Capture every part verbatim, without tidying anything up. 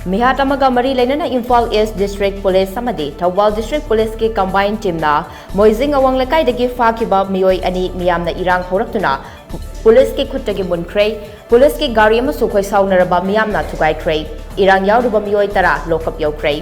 ꯃꯤꯍꯥꯠ ꯑꯃꯒ ꯃꯔꯤ ꯂꯩꯅꯅ ꯏꯝꯐꯥꯜ ꯏꯁ ꯗꯤꯁꯇ꯭ꯔꯤꯛ ꯄꯨꯂꯤꯁ ꯑꯃꯗꯤ ꯊꯧꯕꯥꯜ ꯗꯤꯁꯇ꯭ꯔꯤꯛ ꯄꯨꯂꯤꯁꯀꯤ ꯀꯝꯕꯥꯏꯟ ꯇꯤꯝꯅ ꯃꯣꯏꯖꯤꯡ ꯑꯋꯥꯡ ꯂꯩꯀꯥꯏꯗꯒꯤ ꯐꯥꯈꯤꯕ ꯃꯤꯑꯣꯏ ꯑꯅꯤ ꯃꯤꯌꯥꯝꯅ ꯏꯔꯥꯡ ꯍꯧꯔꯛꯇꯨꯅ ꯄꯨꯂꯤꯁꯀꯤ ꯈꯨꯠꯇꯒꯤ ꯃꯨꯟꯈ꯭ꯔꯦ꯫ ꯄꯨꯂꯤꯁꯀꯤ ꯒꯥꯔꯤ ꯑꯃꯁꯨ ꯈꯣꯏꯁꯥꯎꯅꯔꯕ ꯃꯤꯌꯥꯝꯅ ꯊꯨꯒꯥꯏꯈ꯭ꯔꯦ꯫ ꯏꯔꯥꯡ ꯌꯥꯎꯔꯤꯕ ꯃꯤꯑꯣꯏ ꯇꯔꯥ ꯂꯣꯛꯀꯞ ꯌꯧꯈ꯭ꯔꯦ꯫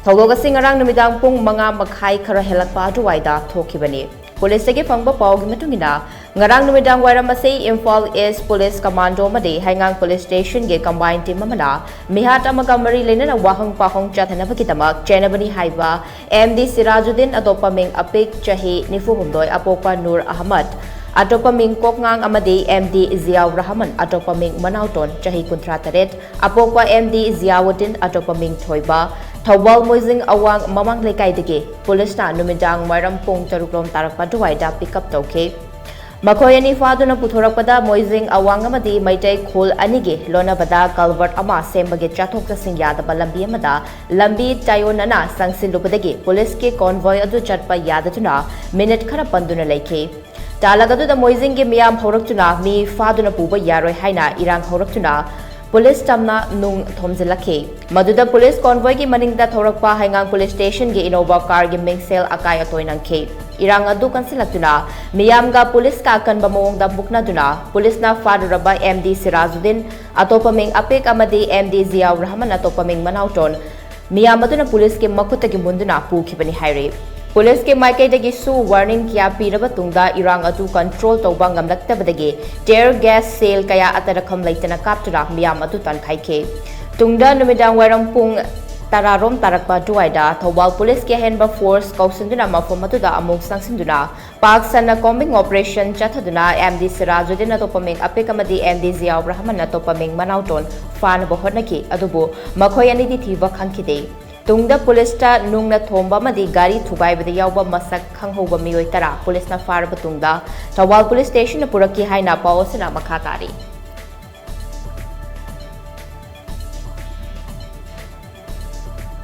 ꯊꯧꯗꯣꯛ ꯑꯁꯤ ꯉꯔꯥꯡ ꯅꯨꯃꯤꯗꯥꯡ ꯄꯨꯡ ꯃꯉꯥ ꯃꯈꯥꯏ ꯈꯔ ꯍꯦꯜꯂꯛꯄ ꯑꯗꯨꯋꯥꯏꯗ ꯊꯣꯛꯈꯤꯕꯅꯤ꯫ ꯄꯨꯂꯤꯁꯇꯒꯤ ꯐꯪꯕ ꯄꯥꯎꯒꯤ ꯃꯇꯨꯡ ꯏꯟꯅ, ꯉꯔꯥꯡ ꯅꯨꯃꯤꯗꯥꯡ ꯋꯥꯏꯔꯝ ꯑꯁꯤ ꯏꯝꯐꯥꯜ ꯏꯁ ꯄꯨꯂꯤꯁ ꯀꯃꯥꯟꯗꯣ ꯑꯃꯗꯤ ꯍꯩꯉꯥꯡ ꯄꯨꯂꯤꯁ ꯁ꯭ꯇꯦꯁꯟꯒꯤ ꯀꯝꯕꯥꯏꯟ ꯇꯤꯝ ꯑꯃꯅ ꯃꯤꯍꯥꯠ ꯑꯃꯒ ꯃꯔꯤ ꯂꯩꯅꯅ ꯋꯥꯍꯪ ꯄꯥꯎꯍꯪ ꯆꯠꯊꯅꯕꯒꯤꯗꯃꯛ ꯆꯦꯟꯅꯕꯅꯤ ꯍꯥꯏꯕ ꯑꯦꯝ ꯗꯤ ꯁꯤꯔꯥꯖꯨꯗꯤꯟ, ꯑꯇꯣꯞꯄ ꯃꯤꯡ ꯑꯄꯤꯛ, ꯆꯍꯤ ꯅꯤꯐꯨ ꯍꯨꯝꯗꯣꯏ, ꯑꯄꯣꯛꯄ ꯅꯨꯔ ꯑꯍꯃꯗ, ꯑꯇꯣꯞꯄ ꯃꯤꯡ ꯀꯣꯛꯉꯥꯡ, ꯑꯃꯗꯤ ꯑꯦꯝ ꯗꯤ ꯖꯤꯌꯥꯎ ꯔꯍꯃꯟ, ꯑꯇꯣꯞꯄ ꯃꯤꯡ ꯃꯅꯥꯎꯇꯣꯟ, ꯆꯍꯤ ꯀꯨꯟꯊ꯭ꯔꯥ ꯇꯔꯦꯠ, ꯑꯄꯣꯛꯄ ꯑꯦꯝ ꯗꯤ ꯖꯤꯌꯥꯎꯗꯤꯟ, ꯑꯇꯣꯞꯄ ꯃꯤꯡ ꯊꯣꯏꯕ, ꯊꯧꯕꯥꯜ ꯃꯣꯏꯖꯤꯡ ꯑꯋꯥꯡ ꯃꯃꯥꯡ ꯂꯩꯀꯥꯏꯗꯒꯤ ꯄꯨꯂꯤꯁꯅ ꯅꯨꯃꯤꯗꯥꯡ ꯋꯥꯏꯔꯝ ꯄꯨꯡ ꯇꯔꯨꯛ ꯔꯣꯝ ꯇꯥꯔꯛꯄ ꯑꯗꯨꯋꯥꯏꯗ ꯄꯤꯛ ꯑꯞ ꯇꯧꯈꯤ꯫ ꯃꯈꯣꯏ ꯑꯅꯤ ꯐꯥꯗꯨꯅ ꯄꯨꯊꯣꯔꯛꯄꯗ ꯃꯣꯏꯖꯤꯡ ꯑꯋꯥꯡ ꯑꯃꯗꯤ ꯃꯩꯇꯩ ꯈꯨꯜ ꯑꯅꯤꯒꯤ ꯂꯣꯟꯅꯕꯗ ꯀꯜꯚꯔꯠ ꯑꯃ ꯁꯦꯝꯕꯒꯤ ꯆꯠꯊꯣꯛ ꯆꯠꯁꯤꯟ ꯌꯥꯗꯕ ꯂꯝꯕꯤ ꯑꯃꯗ ꯂꯝꯕꯤ ꯇꯥꯏꯑꯣꯟꯅꯅ ꯆꯪꯁꯤꯜꯂꯨꯕꯗꯒꯤ ꯄꯨꯂꯤꯁꯀꯤ ꯀꯣꯟꯚꯣꯏ ꯑꯗꯨ ꯆꯠꯄ ꯌꯥꯗꯗꯨꯅ ꯃꯤꯅꯤꯠ ꯈꯔ ꯄꯟꯗꯨꯅ ꯂꯩꯈꯤ꯫ ꯇꯥꯂꯛ ꯑꯗꯨꯗ ꯃꯣꯏꯖꯤꯡꯒꯤ ꯃꯤꯌꯥꯝ ꯍꯧꯔꯛꯇꯨꯅ ꯃꯤ ꯐꯥꯗꯨꯅ ꯄꯨꯕ ꯌꯥꯔꯣꯏ ꯍꯥꯏꯅ ꯏꯔꯥꯡ ꯍꯧꯔꯛꯇꯨꯅ ꯄꯨꯂꯤꯁ ꯇꯝꯅ ꯅꯨꯡ ꯊꯣꯝꯖꯤꯜꯂꯛꯈꯤ꯫ ꯃꯗꯨꯗ ꯄꯨꯂꯤꯁ ꯀꯣꯟꯚꯣꯏꯒꯤ ꯃꯅꯤꯡꯗ ꯊꯧꯔꯛꯄ ꯍꯩꯉꯥꯡ ꯄꯨꯂꯤꯁ ꯁ꯭ꯇꯦꯁꯟꯒꯤ ꯏꯅꯣꯚꯥ ꯀꯥꯔꯒꯤ ꯃꯤꯡꯁꯦꯜ ꯑꯀꯥꯏ ꯑꯇꯣꯏ ꯅꯪꯈꯤ꯫ ꯏꯔꯥꯡ ꯑꯗꯨ ꯀꯟꯁꯤꯜꯂꯛꯇꯨꯅ ꯃꯤꯌꯥꯝꯒ ꯄꯨꯂꯤꯁꯀ ꯑꯀꯟꯕ ꯃꯑꯣꯡꯗ ꯃꯨꯛꯅꯗꯨꯅ ꯄꯨꯂꯤꯁꯅ ꯐꯥꯔꯨꯔꯕ ꯑꯦꯝ ꯗꯤ ꯁꯤꯔꯥꯖꯨꯗꯤꯟ, ꯑꯇꯣꯞꯄ ꯃꯤꯡ ꯑꯄꯤꯛ, ꯑꯃꯗꯤ ꯑꯦꯝ ꯗꯤ ꯖꯤꯌꯥꯎ ꯔꯍꯃꯟ, ꯑꯇꯣꯞꯄ ꯃꯤꯡ ꯃꯅꯥꯎꯇꯣꯟ, ꯃꯤꯌꯥꯝ ꯑꯗꯨꯅ ꯄꯨꯂꯤꯁꯀꯤ ꯃꯈꯨꯠꯇꯒꯤ ꯃꯨꯟꯗꯨꯅ ꯄꯨꯈꯤꯕꯅꯤ ꯍꯥꯏꯔꯤ꯫ ꯄꯨꯂꯤꯁꯀꯤ ꯃꯥꯏꯀꯩꯗꯒꯤꯁꯨ ꯋꯥꯔꯅꯤꯡ ꯀꯌꯥ ꯄꯤꯔꯕ ꯇꯨꯡꯗ ꯏꯔꯥꯡ ꯑꯗꯨ ꯀꯟꯇ꯭ꯔꯣꯜ ꯇꯧꯕ ꯉꯝꯂꯛꯇꯕꯗꯒꯤ tear gas shell ꯀꯌꯥ ꯑꯇꯔꯈꯝ ꯂꯩꯇꯅ ꯀꯥꯞꯇꯨꯅ ꯃꯤꯌꯥꯝ ꯑꯗꯨ ꯇꯥꯟꯈꯥꯏꯈꯤ꯫ ꯇꯨꯡꯗ ꯅꯨꯃꯤꯗꯥꯡ ꯋꯥꯏꯔꯝ ꯄꯨꯡ ꯇꯔꯥ ꯔꯣꯝ ꯇꯥꯔꯛꯄ ꯑꯗꯨꯋꯥꯏꯗ ꯊꯧꯕꯥꯜ ꯄꯨꯂꯤꯁꯀꯤ ꯑꯍꯦꯟꯕ ꯐꯣꯔꯁ ꯀꯧꯁꯤꯟꯗꯨꯅ ꯃꯐꯝ ꯑꯗꯨꯗ ꯑꯃꯨꯛ ꯆꯪꯁꯤꯟꯗꯨꯅ ꯄꯥꯛ ꯁꯟꯅ combing operation ꯆꯠꯊꯗꯨꯅ ꯑꯦꯝ ꯗꯤ ꯁꯤꯔꯥꯖꯨꯗꯤꯟ, ꯑꯇꯣꯞꯄ ꯃꯤꯡ ꯑꯄꯤꯛ, ꯑꯃꯗꯤ ꯑꯦꯝ ꯗꯤ ꯖꯤꯌꯥꯎ ꯔꯍꯃꯟ, ꯑꯇꯣꯞꯄ ꯃꯤꯡ ꯃꯅꯥꯎꯇꯣꯟ, ꯐꯥꯅꯕ ꯍꯣꯠꯅꯈꯤ꯫ ꯑꯗꯨꯕꯨ ꯃꯈꯣꯏ ꯑꯅꯤꯗꯤ ꯊꯤꯕ ꯈꯪꯈꯤꯗꯦ꯫ ꯇꯨꯡꯗ ꯄꯨꯂꯤꯁꯇ ꯅꯨꯡꯅ ꯊꯣꯝꯕ ꯑꯃꯗꯤ ꯒꯥꯔꯤ ꯊꯨꯒꯥꯏꯕꯗ ꯌꯥꯎꯕ ꯃꯁꯛ ꯈꯪꯍꯧꯕ ꯃꯤꯑꯣꯏ ꯇꯔꯥ ꯄꯨꯂꯤꯁꯅ ꯐꯥꯔꯕ ꯇꯨꯡꯗ ꯊꯧꯕꯥꯜ ꯄꯨꯂꯤꯁ ꯁ꯭ꯇꯦꯁꯟꯗ ꯄꯨꯔꯛꯈꯤ ꯍꯥꯏꯅ ꯄꯥꯎ ꯑꯁꯤꯅ ꯃꯈꯥ ꯇꯥꯔꯤ꯫